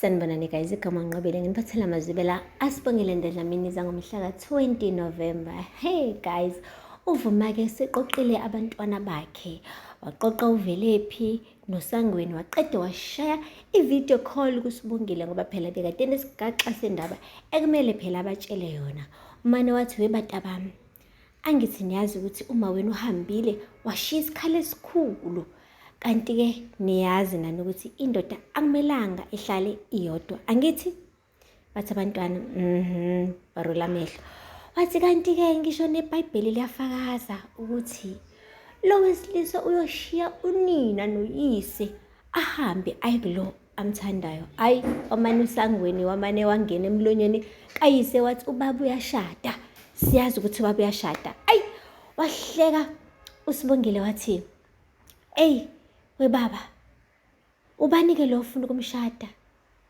Sanibonani guys, igama Nqobile nginiphathela amazwibela asibongile Ndedlamini zangomhla ka-20 November. Hey guys, uVuma-ke seqoqile abantwana bakhe, waqoqa uVelephi noSangweni, waqede washaya i-video call kuSibongile ngoba phela bekade nesigaxa sendaba ekumele phela abatshele yona. Umane wathi webatabami, angithi niyazi ukuthi uma wenu uhambile washiya isikhala esikhulu kanti-ke niyazi nani ukuthi indoda akumelanga ihlale iyodwa angithi bathi abantwana mhm barula amehlo wathi kanti-ke ngisho nebhayibheli liyafakaza ukuthi lo wesilisa uyoshiya unina noyise ahambe aye kulo amthandayo ayi wamane usangweni wamane wangena emlonyeni kayise wathi ubaba uyashada siyazi ukuthi ubaba uyashada ayi wahleka usibongile wathi eyi webaba ubani-ke lo ofuna ukumshada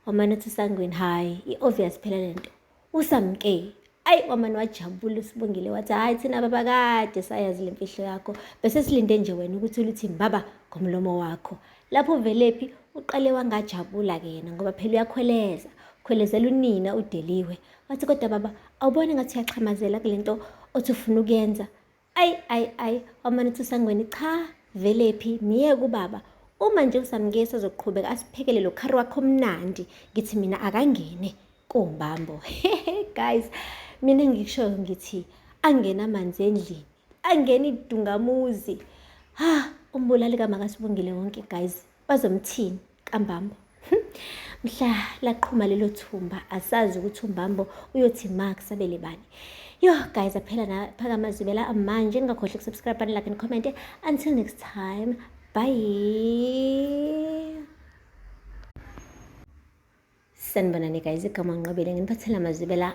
wamane uthi usangweni hhayi i-obvious phela le nto usamke ayi wamane wajabula usibongile wathi hhayi thina baba kade sayazi le mfihlo yakho bese silinde nje wena ukuthi uluthi mbaba ngomlomo wakho lapho uvelephi uqale wangajabula-ke yena ngoba phela uyakhweleza ukhwelezela unina udeliwe wathi kodwa baba awuboni ngathi uyaxhamazela kule nto othi ufuna ukuyenza Ayi ayi ayi wamane uthi usangweni cha velephi miyeke ubaba uma nje usamkesi azoqhubeka asiphekele lo khari wakho omnandi ngithi mina akangene kumbambo guys mina engikushoyo ngithi angena amanzi endlini angena idungamuzi ha umbulali kamakasibongile wonke guys bazomthini kambambo mhla laqhuma lelo thumba asazi ukuthi umbambo uyothi ma kusabele bani yo guys aphela naphakama manje ningakhohlwa ukusubscribe and like and comment until next time bye sanibonani guys igama nqobile nginiphathela amazwibela.